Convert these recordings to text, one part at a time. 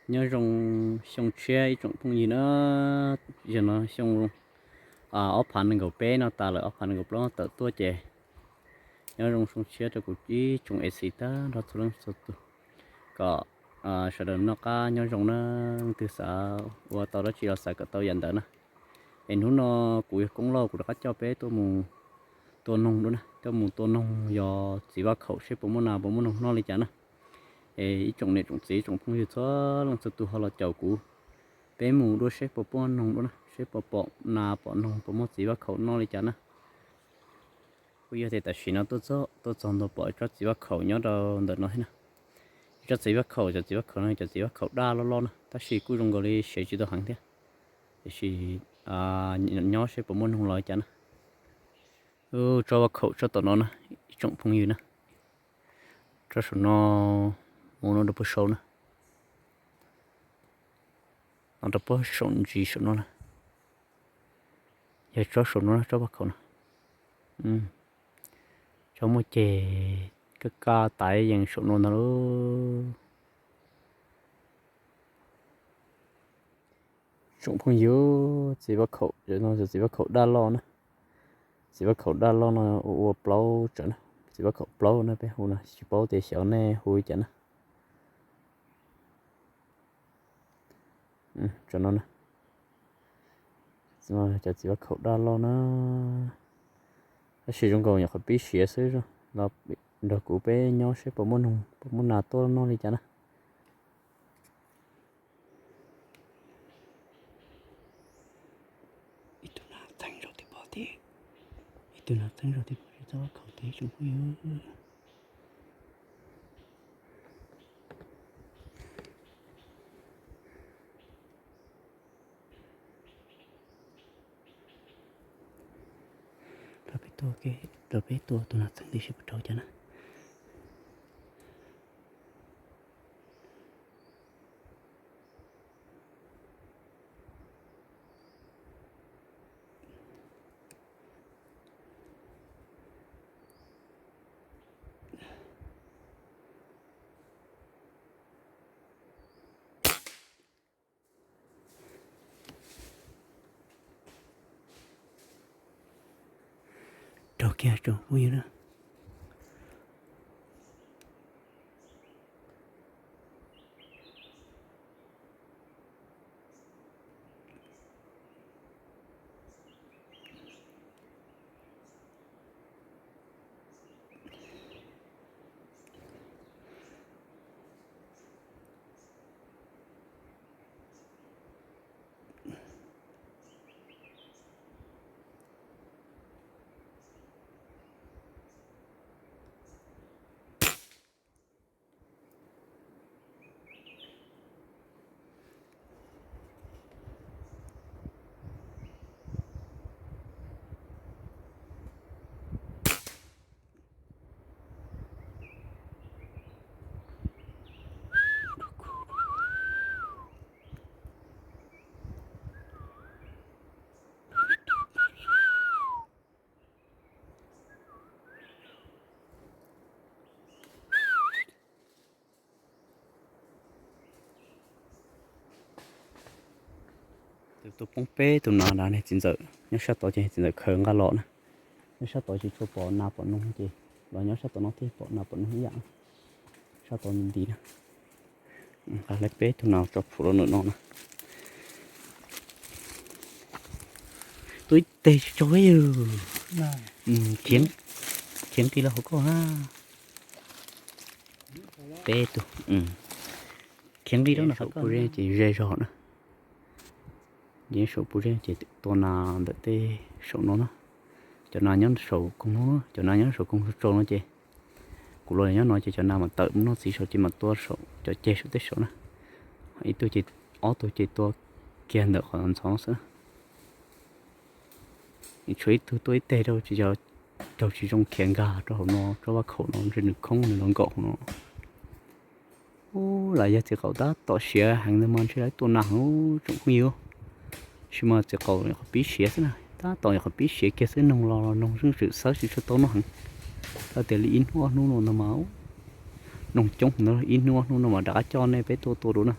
Nyob zoo xyoo tshiab ib tsoom phooj ywg na, yog no xyoo ob phav nees nkaum peb no tas lawm, ob phav nees nkaum plaub tawm tuaj ces nyob zoo xyoo tshiab rau kuv ib tsoom A C tag nrho txhua leej txhua tus, kom sawv daws noj qab nyob zoo na. Leej twg xav ua tau dab tsi los xav kom tau yam ntawd na. Es hnub no kuv yog Koob Lauj, kuv rov qab coj peb tuaj mus tua noog dua na, tuaj mus tua noog yog txiv vaj khaum seb puas muaj nas puas muaj noog noj li cas na. Es ib tsoom niam tsoom txiv tsoom phooj ywg txhua leej txhua tus ho los caum kuv, peb mus dua seb puas muaj noog dua na, seb puas pom nas pom noog puas muaj txiv vaj khaum noj li cas na. Kuj yog tias tam sim no tuaj txog, tuaj txog ntua pom tsob txiv vaj khaum nyob rau ntawm no thiab na. Tsob txiv vaj khaum, cov txiv vaj khaum no cov txiv vaj khaum daj loj loj na, tab sis kuj zoo nkaus li siav tsis tau heev thiab. Tiam sis nyob seb puas muaj noog los li cas na. Tsob vaj khaum tsob tom no na, ib tsoom phooj ywg na, tsob saum no, mus no rau puag saud na, no rau puag saum ntsis saum no na, yog tsob saum no na, tsob vaj khaum no. Tsob muaj ceg kaj kaj taiv yees saum no ntag lauj. Tsoom phooj ywg, txiv vaj khaum, txiv vaj khaum daj loj na, txiv vaj khaum daj loj no ua ua plaub tsawv na, txiv vaj khaum plaub na peb hu no, tsis paub tias xyov nej hu li cas na. Tsawv no na, cov txiv vaj khaum daj loj na, tab sis zoo nkaus nyuam qhuav pib siav xwb, los nrog kuv peb nyob seb puas muaj noog puas muaj nas tuaj noj li cas na. Ib tug nas txheeb zog tim pov tim, ib tug nas txheeb zog tim pov tim tsob vaj khaum tim tsoom phooj ywg. Rau peb tua, rau peb tua tus nas txheeb tim seb puas raug cas na. Raug kiag tsoom phooj ywg na. Tus tuaj poob peb tus nas, niag txiv ntxawm nyob sab tod ces txiv ntxawm khaws nqa los na. Nyob sab tod ces tsuas pom nas pom noog ces los nyob sab tod no thiaj pom nas pom noog ib yam. Sab tod nti nti na. Nqa lawv peb tug nas tso plhuav rau ntawm no na. Tuaj ib teg tsis tsaug li. Khiav, khiav nqis los hauv koj na. Peb tug, khiav nqis rau saum puv zeb ces ze zog na. Nce saum puv zeb ces tua nas ntawm tej saum no na. Cov nas nyob saum koog no, cov nas nyob saum koog tsaus tsaus no ces kuv los nyob no ces cov nas mam tawm mus noj txiv saud ces mam tua saum cov ceg saum tej saud na. Ib tug ces, ob tug ces tua kiag ntawm qhov ntxhov xwb. Tshuav ib tug tuaj ib teg rau tsis, raug tsis zoo khiav nkag rau hauv no, rau vaj khaum no ntshe nws khoob nws los nkaum hauv no. Ub, lam yog txiv qaum tab tom siav heev ntawd mas ntshe lawv tua nas heev tsoom phooj ywg. Tab sis mas txiv qaum nyuam qhuav pib siav xwb na, tab tom nyuam qhuav pib siav kiag xwb, noog los noog zeej tseem xawb tsis tshua tau noj heev. Txawm tias li ib hnub ob hnub no ntag mas noog coob ntawd, ib hnub ob hnub no mas rov qab coj nej peb tuaj tua dua na.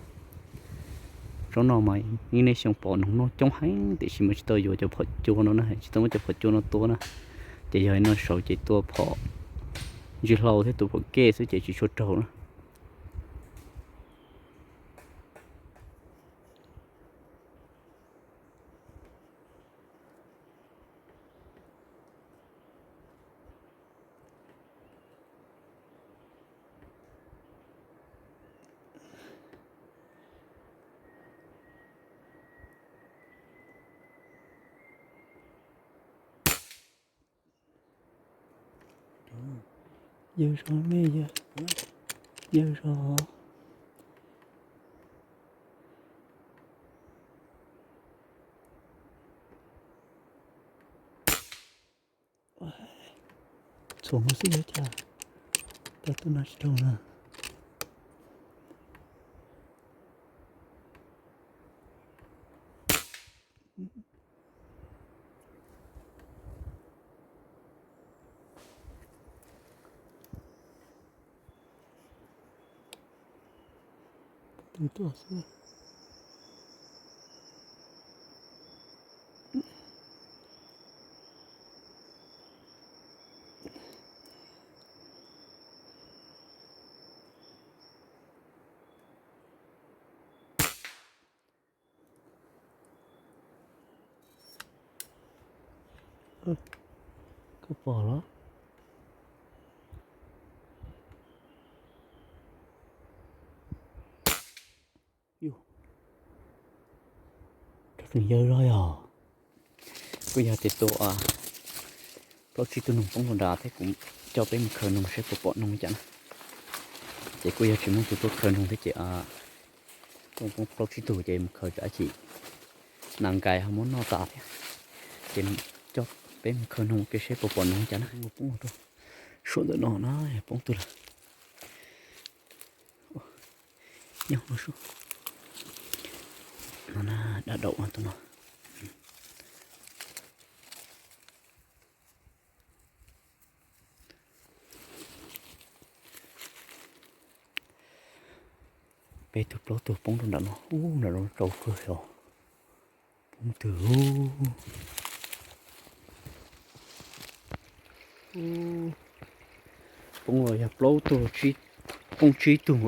Zaub no mas yeej niaj xyoo pom noog noj coob heev tiam sis mas tsis tau yuav cov phom cua no na, tsis tau muab cov phom cua no tua na. Ces yog no saud ces tua phom ntsis hlau thiab tua phom kej xwb ces tsis tshua raug na. Yawg zog nej, yawg zog. Txhuam no xwb yuav cas tau tuaj no tsis raug na. Tus tuaj xwb. Koj pom los? Rov tseem yawg zog yog. Kuj yog tias tua plaub tsib tug noog poob rau nrad thiab kuv coj peb mus khaws noog seb puas pom noog li cas na. Ces kuj yog tsis muaj tus tuaj khaws noog thiab ces poob plaub tsib tug ces mus khaws tsam ib chim nas nkais ho muab noj tas thiab. Ces coj peb mus khaws noog ua ke seb puas pom noog li cas na. Poob rau suam ntawm no na, poob twg lawm. Nyob no sub. No na, dab daum tus no. Peb tug plaub tug poob rau nram no, ub, nram no tsau kawg os. Poob twg? Poob los yog plaub tug, poob tsib tug,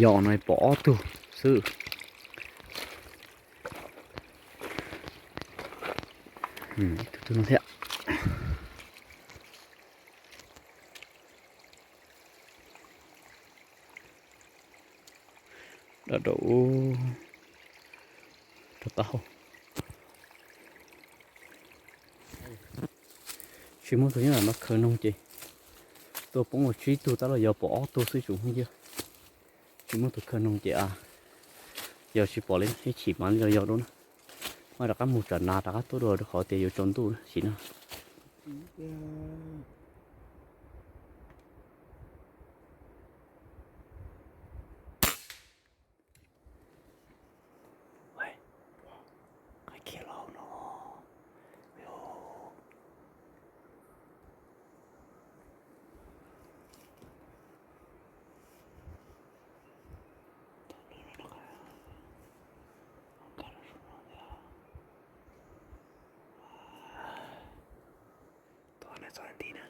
yog no pom ob tug xwb. Ib tug twg no thiab. Dab daum rau taub hau. Tsis muaj tus nyob ntawm no khaws noog ces tuaj poob ua tsib tug tab los yog pom ob tug xwb tsoom phooj ywg. Tsis muaj tus khaws noog ces yog tsis pom li ib chim mam li los yog dua na. Mas rov qab mus tsam nas rov qab tuaj dua rau qhov tias yuav tsaus ntuj na sim no. Qhov kiag los no. Tod na, txog nti na.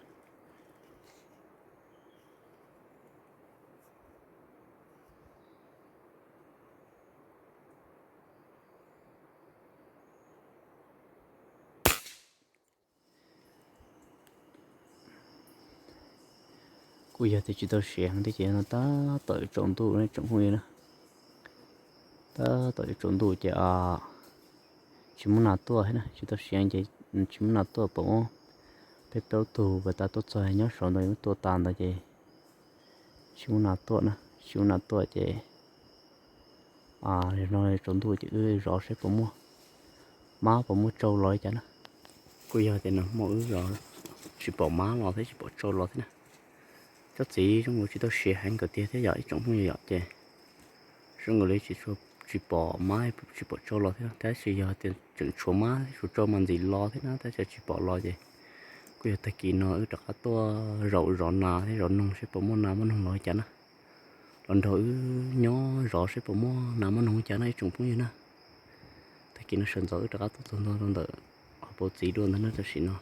Kuj yog tias tsis tau siav heev thiab ces no tab tom yuav tsaus ntuj ne tsoom phooj ywg na. Tab tom yuav tsaus ntuj ces tsis muaj nas tuaj thiab na, tsis tau siav ces tsis muaj nas tuaj pom peb plaub tug pas tas tuaj txog nyob saud ntawd yuav tua tas ntawd ces tsis muaj nas tuaj na, tsis muaj nas tuaj ces no tsaus ntuj ces wb zov seb puas muaj mab puas muaj tsau los li cas na. Kuj yog tias nag hmo wb zov tsis pom mab los thiab tsis pom tsau los thiab na. Tsob txiv zoo nkaus tsis tau siav heev nkawd tiag thiab yom ib tsoom phooj ywg yom ces zoo nkaus li tsis pom mab tsis pom tsau los thiab tab sis yog tias tseem tshuav mab tshuav tsau mas ntxim los thiab na tab sis tsis pom los ces kuj yog tag kis no wb rov qab tuaj zaum zov nas thiab zov noog seb puas muaj nas muaj noog los li cas na. Los nrog wb nyob Zov seb puas muaj nas muaj noog cas na ib tsoom phooj ywg na. Tag kis no sawv ntxov wb rov qab tuaj txog ntua rau ntawm hauv paus txiv dua ntag na tam sim no.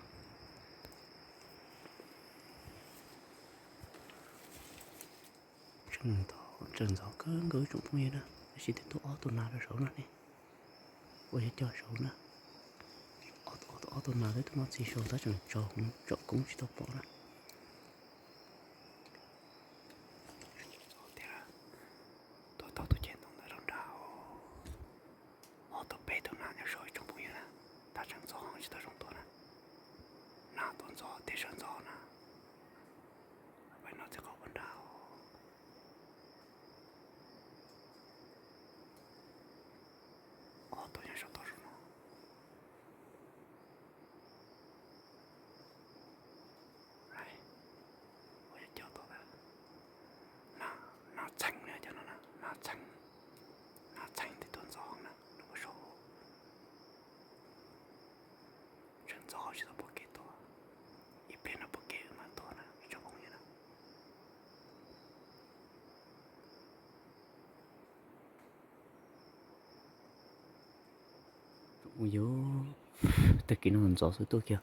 Tseem ntxov kawg nkaus ib tsoom phooj ywg na, tab sis twb tuaj ob tug nas rau saud no ne. Ua yog cog saud na, ob tug nas twb tuaj noj txiv saud tab tseem tsom koob tsis tau pom na. Tuaj tau tus ceg ntoo ntawd rau nrad. Ob tug peb tug nas nyob saud ib tsoom phooj ywg na, tab tseem ntxov tsis tau zoo tua na. Nas tuaj ntxov tej sawv ntxov na. Peb noj txiv qaub puag nrad. Ob tug nyob saum toj zoo no. Ua yog cog tau, nas txheem na cov no na, nas txheem, nas txheem twb tuaj ntxov na, nws ua saud. Tseem ntxov tsis tau pom kev tuaj, ib pliag no pom kev wb mam tuaj na ib tsoom phooj ywg na. Ua yog tag kis no ntxov xwb tuaj kiag,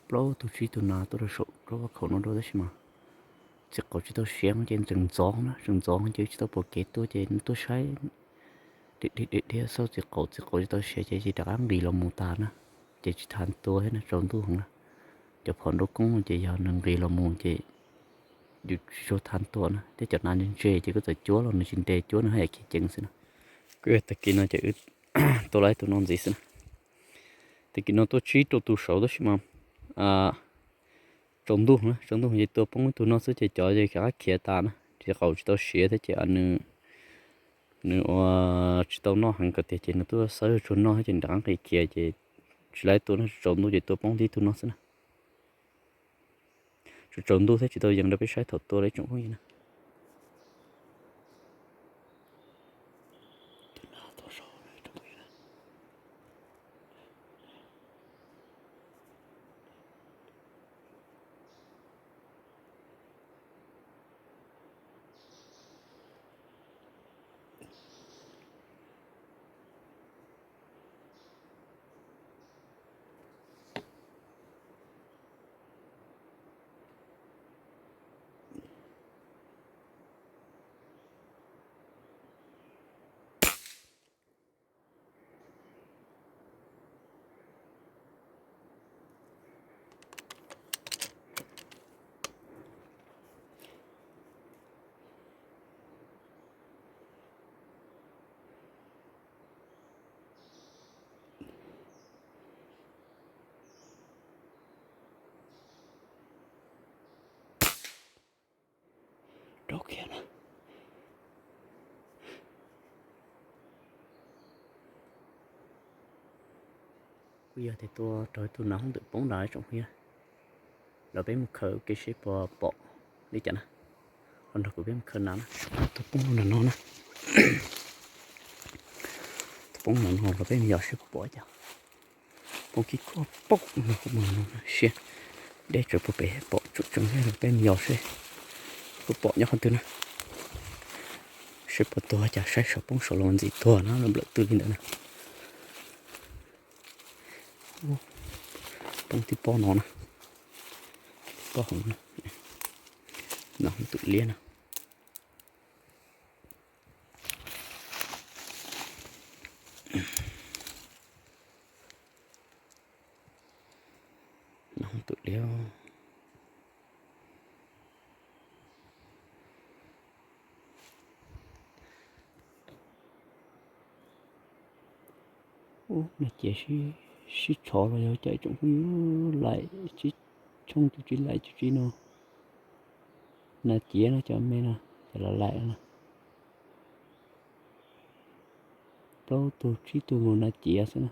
plaub tug tsib tug nas tuaj rau saum rau vaj khaum no dua tab sis mas txiv qaub tsis tau siav ces tseem ntxov na, tseem ntxov ces tsis tau pom kev tuaj ces tuaj saib dhia dhia dhia xauj txiv qaub, txiv qaub tsis tau siav ces rov qab nqis los mus tas na, ces tsis tau tua thiab na, tsaus ntuj heev na. Cov phom nraub koob ces yog nws nqis los mus ces yus tsis tshua tau tua na, thiab cov nas ntse ntse ces koj txawm cuab los nws tsis nte, cuab nws haj yam khiav ceev xwb na. Kuj yog tag kis no ces wb tua lawm tus no ntxiv xwb na. Tag kis no tuaj tsib rau tus saud tab sis mas tsaus ntuj na, tsaus ntuj ces tua poob ib tug no xwb ces cov ces rov qab khiav tas na, txiv qaub tsis tau siav thiab ces nws, nws ua tsis tau noj heev kom tiag ces nws tuaj xawb tsuag noj thiab ces nws rov qab nqis khiav ces tsis laib tua na, tsaus ntuj ces tua poob tib tug no xwb na. Tsaus ntuj thiab tsis tau yees rau peb saib thaum tua li tsoom phooj ywg na. Rau kiag na. Kuj yog tias tua raug ib tug nas hoob twm poob nrad tsoom phooj ywg, los peb mus khaws ua ke seb puas pom li cas na. Los nrog kuv peb mus khaws nas na. Tus poob nram no na, tus poob nram no los peb mus yos seb puas pom cas. Poob kib kuj poob no, kuv mus no siab deb tsawv puag pem pom tseem tseem los peb mus yos seb puas pom nyob qhov twg na. Seb puas tuag cas, saib saum poob saud los ntxim tuag na, los nplawm twg li ntawd na. Poob tib pob no na, tib pob hauv no, nas hoob twm liab na. Nas hoob twm liab. Ub, nas ciav sib tshov los yog cov ib tsoom phooj ywg, laim tsib tshooj cuv tsib laim cuv tsib no. Nas ciav no cov me no ces los laim no. Plaub tug tsib tug mus nas ciav xwb na.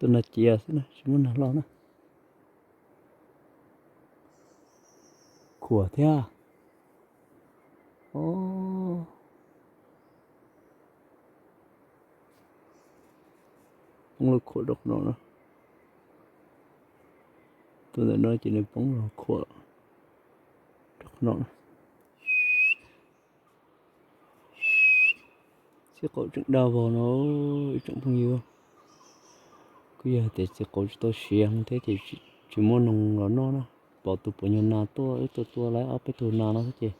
Tus nas cia xwb na, tsis muaj nas loj na. Khuam thiab. O, poob lub khuam rau qhov no na. Tus ntawm no ces nws poob los khuam rau qhov no na. Txiv qaub tseem daj vog no, ib tsoom phooj ywg. Kuj yog hais tias txiv qaub tsis tau siav thiab ces tsis muaj noog los noj na. Pom tus puav nyuag nas tuaj, wb tuaj tua lawm ob peb tug nas no thiab ces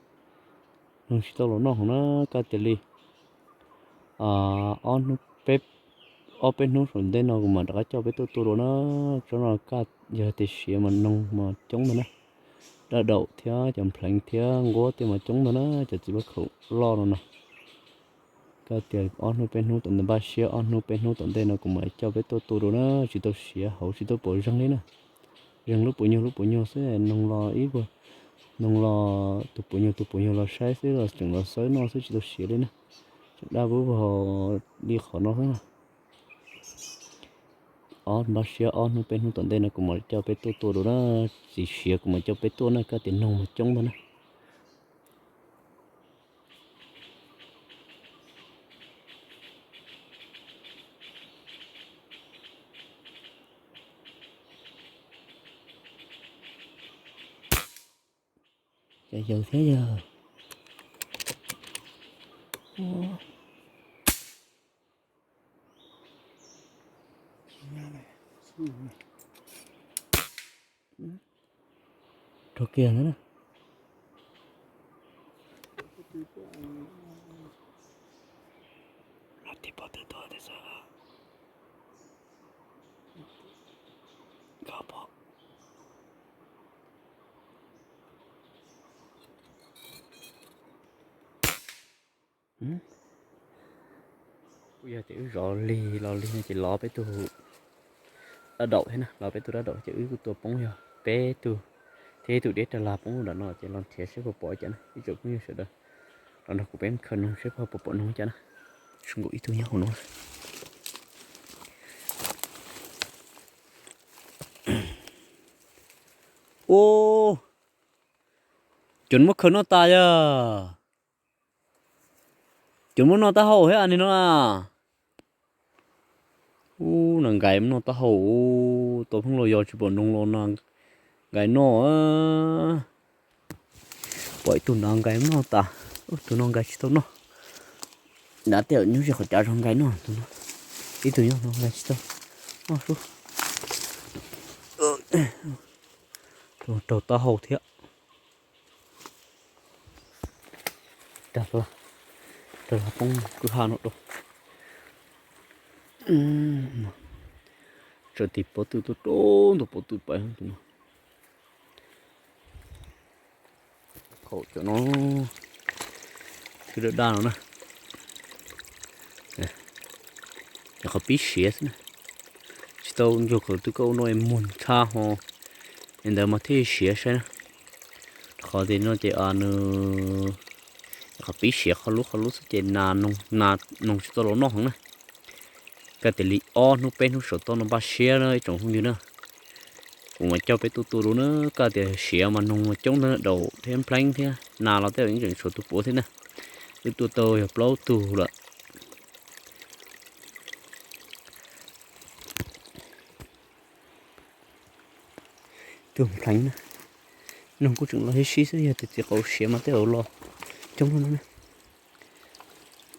noog tsis tau los noj heev na. Koj tias li ob hnub peb, ob peb hnub saum ntej no kuv mam rov qab coj peb tuaj tua dua na. Tsob no kaj yog tias siav mas noog mas coob ntag na. Daj daum thiab cov npleev thiab nquab tej mas coob ntag na, cov txiv laj khaum loj no na. Koj tias ob hnub peb hnub tom ntej, npaj siab ob hnub peb hnub tom ntej no kuv mam coj peb tuaj tua dua na, tsis tau siav hauv, tsis tau pom zeeg li na. Zeeg lub puav nyuag lub puav nyuag xwb, noog los ib puas, noog los tus puav nyuag tus puav nyuag los saib xwb, los tseem los xawb noj xwb, tsis tau siav li na. Tseem daj vog vog li qhov no xwb na. Ob, npaj siab ob hnub peb hnub tom ntej no kuv mam coj peb tuaj tua dua na. Tsis siav kuv mam coj peb tuaj na, koj tias noog mas coob ntag na. Cas yawg thiab yawg. Rau kiag na. Los tib pob twg tuaj tib xwb. Koj pom. Kuj yog tias wb zov lig los lig no ces lov peb tug dab daum thiab na, lov peb tug dab daum ces wb kuj tua poob yog peb tug, thiab ib tug dib rag lag poob nram no ces los nrhiav seb puas pom cas na ib tsoom phooj ywg sawv daws. Los nrog kuv peb khaws noog seb puas pom noog cas na. Zoo nkaus ib tug nyob hauv no. Ua, cov muab khaws noj tas yog. Cov muab noj taub hau thiab ni no na. Ub, nas nkais muab noj taub hau, tau pheej los yos tsis pom noog los nas nkais noj. Pom ib tug nas nkais muab noj tas, tus no nkais tsis tau noj. Nrad tej nyob ze qhov cav zog nkais noj tus no. Ib tug nyob no nkais tsis tau noj sub. Raug taub hau thiab. Rag hla, rag hla poob kwj ha no rau. Tsaws tis pob tw tuaj rau ntug pob tw pais tus no. Khaum cov no, twb daj daj no na. Cov qhov pib siav xwb na. Tsis tau ncuag khaum twg, koj ua no es muag ntshab ho, es ntawd mas thiaj siav saib na. Qhov tias no ces nws qhov pib siav qhov lub qhov lub xwb ces nas noog tsis tau los noj heev na. Koj tias li ob hnub peb hnub saum toj no npaj siab na ib tsoom phooj ywg na. Kuv mas coj peb tuaj tua dua na, koj tias siav mas noog mas coob ntag, daum thiab npleeb thiab nas los tej ib tseem tshuav tus puav thiab na. Wb tua tau yog plaub tug lawm. Tus npleev na, noog kuj tseem los sib sib xwb, yog tias txiv qaub siav mas tej zaum los coob no na.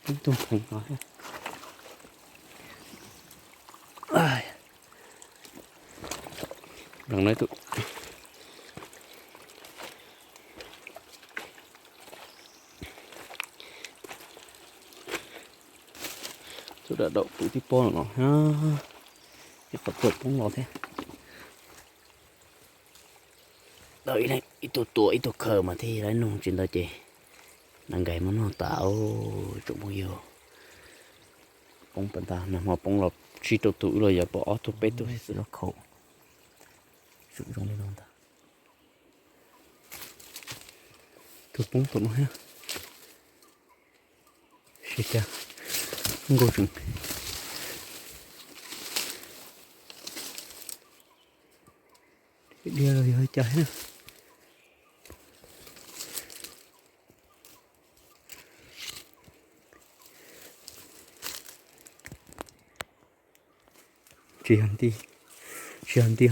Ib tug npleev no thiab. Npleev no ib tug. Tus dab daum pw tib pob no, ib qhov tuam poob los thiab. Tau ib leeg ib tug tua ib tug khaws mas thiaj li noog, tsis ntawd ces nas nkais muab noj tas tsoom phooj ywg. Poob pas ntag, nag hmo poob los tsib rau tus, wb los yog pom ob tug peb tug xwb los khaum. Zoo li no ntag. Tus poob tom no thiab. Sib cag nkaus tseem. dhia los yog li cas thiab na. Tsis yog nti, tsis yog nti.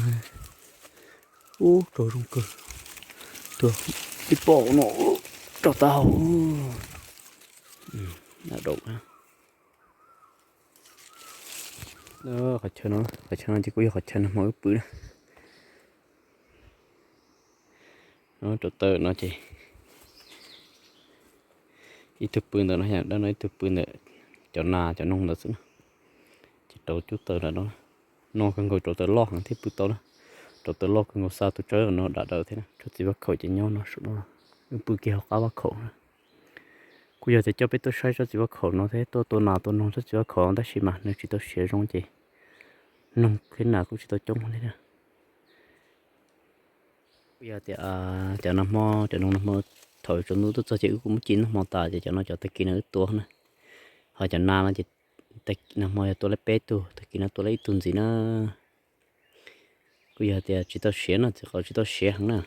Ub, rau zoo kawg. Tuag ib pob no, rau taub hau. Qhov chaw no, qhov chaw no ces kuj yog qhov chaw nag hmo wb pw na. Rau taw no ces ib tug pw ntawm no, yam dab no ib tug pw ntawm cov nas cov noog ntawd xwb na. Ces rauv cub taws ntawm no, no kawg nkaus rauv taws loj heev thiaj pw tau na. Rauv taws loj kawg nkaus xa tus tsawb no dam dawm thiab na. Tsob txiv vaj khaum ces nyob no saum no, wb pw kiag hauv qab vaj khaum na. Kuj yog tias coj peb tuaj saib tsob txiv vaj khaum no thiab tuaj tua nas tua noog tsob txiv vaj khaum tab sis mas nws tsis tau siav zoo ces noog thiab nas kuj tsis tau coob thiab na. Kuj yog tias cov nag hmo, cov noog nag hmo thaum tsaus ntuj tuaj txog ces wb kuj muab ci noj hmo tas ces cov no cov tag kis no wb tua na. Ho cov nas no ces nag hmo yog tua lawm peb tug, tag kis no tua lawm ib tug ntxiv na. Kuj yog tias tsis tau siav no, txiv qau tsis tau siav heev na.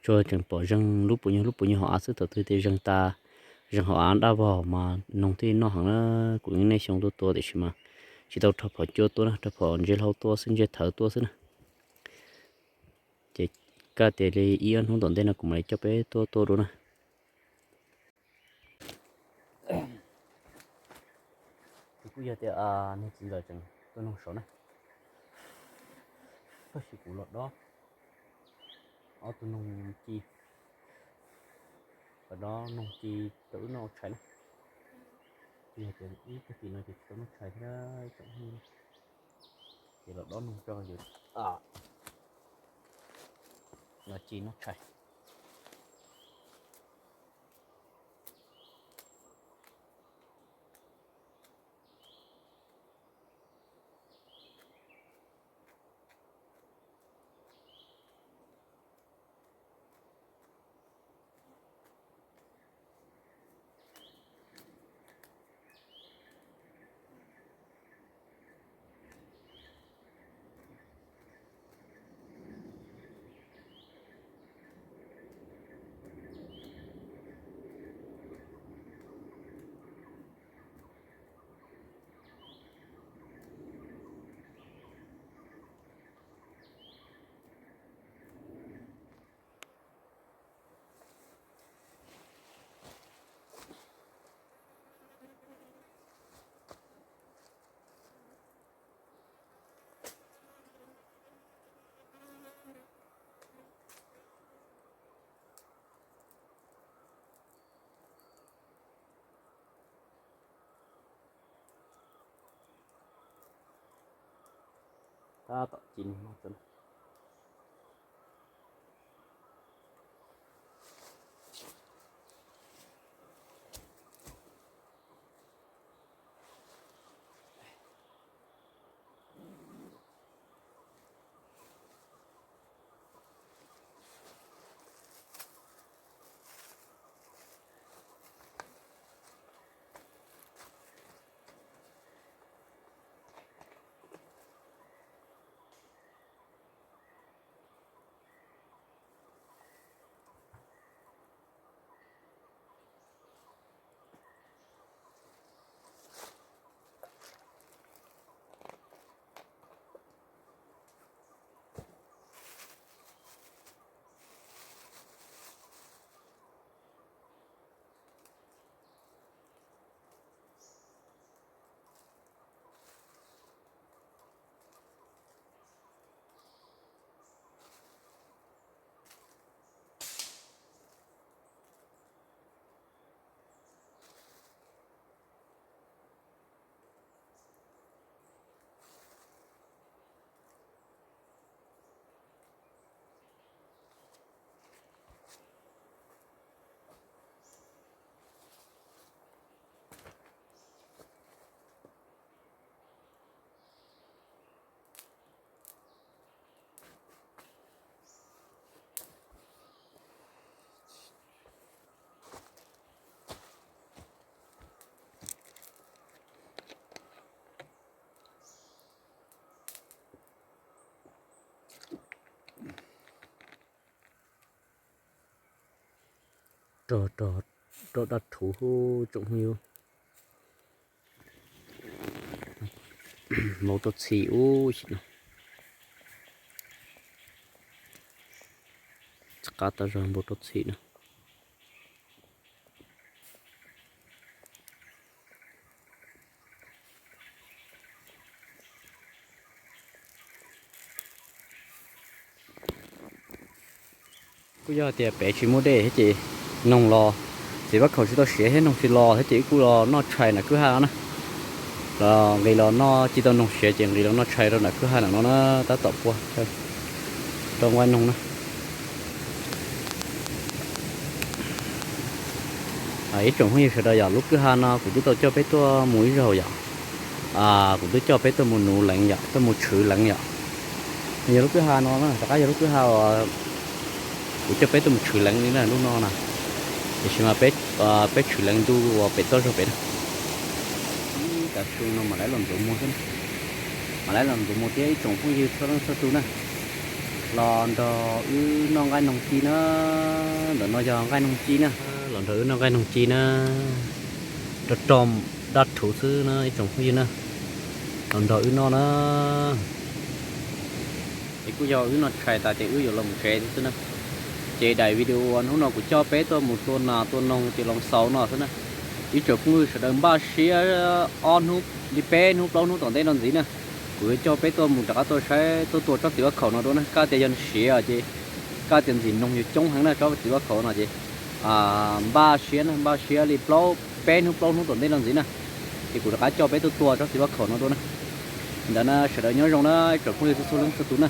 Tsuas tseem pom zeeg lub puas nyuag lub puas nyuag hauv av xwb, thaum twg tias zeeg tas, zeeg hauv av daj vog mas noog thiaj noj heev na. Kuv nej xyoo tuaj tua tiam sis mas tsis tau rho phom cua tua na, rho phom ntsia hlau tua xwb, ntsia thawv tua xwb na. Ces kaj tias li ib ob hnub tom ntej no kuv mam li coj peb tuaj tua dua na. Ces kuj yog tias niag txiv lawv tseem tuaj noog saud na, tab sis kuv los dob ob tug noog ci, los dob noog ci rau wb noj ua tshais na. Kuj yog tias ib tag kis no ces tsis tau noj tshais thiab tseem hwj, ces los dob noog rau yus los ci noj tshais. Tab tom ci no. Rog, rog, rog dab thuv tsoom phooj ywg. Npau rau txhim ub si no. Txhim qab tas zog npau rau txhim no. Kuj yog tias pem tsis muaj dej thiab ces noog los, txiv vab khaum tsis tau siav thiab noog tsis los thiab ces wb kuj los noj tshais nram kwj ha na. Los nqis los noj, tsis tau noog siav ces nqis los noj tshais rau nram kwj ha nram no na, tab tom puag rau nqaij noog na. Ib tsoom phooj ywg sawv daws yom, lub kwj ha no kuv twb tau coj peb tuaj mus ib zaug yom. Kuv twb coj peb tuaj mus nuv leev yom, tuaj mus tshwv leev yom. Yog lub kwj ha no na, rov qab yog lub kwj ha uas kuv coj peb tuaj mus tshwv leev li na lub no na. Tiam sis mas peb tshwv leev ntu uas pem toj zog pem na. Ib tav su no mam li los ntxuav muag xwb na. Mam li los ntxuav muag thiab ib tsoom phooj ywg txhua leej txhua tus na. Los nrog wb noj nqaij noog ci na. Ntawm no yog nqaij noog ci na. Los nrog wb noj nqaij noog ci na. Rog rog dab thuv xwb na ib tsoom phooj ywg na. Los nrog wb noj na. Es kuj yog wb noj tshais tas ces wb yuav los mus tsev xwb na. Ces daim video hnub no kuv coj peb tuaj mus tua nas tua noog ces los xaus no xwb na. Ib tsoom phooj ywg sawv daws npaj siab ob hnub li peb hnub plaub hnub tom ntej no ntxiv na. Kuv yuav coj peb tuaj mus rov qab tuaj saib tuaj tua tsob txiv vab khaum no dua na, koj tias yog siav ces koj tias ntxim noog yuav coob heev na tsob txiv vab khaum no ces npaj siab na, npaj siab li plaub, peb hnub plaub hnub tom ntej no ntxiv na. Ces kuv rov qab coj peb tuaj tua tsob txiv vab khaum no dua na. Ntawd na sawv daws nyob zoo na ib tsoom phooj ywg txhua txhua leej txhua tus na.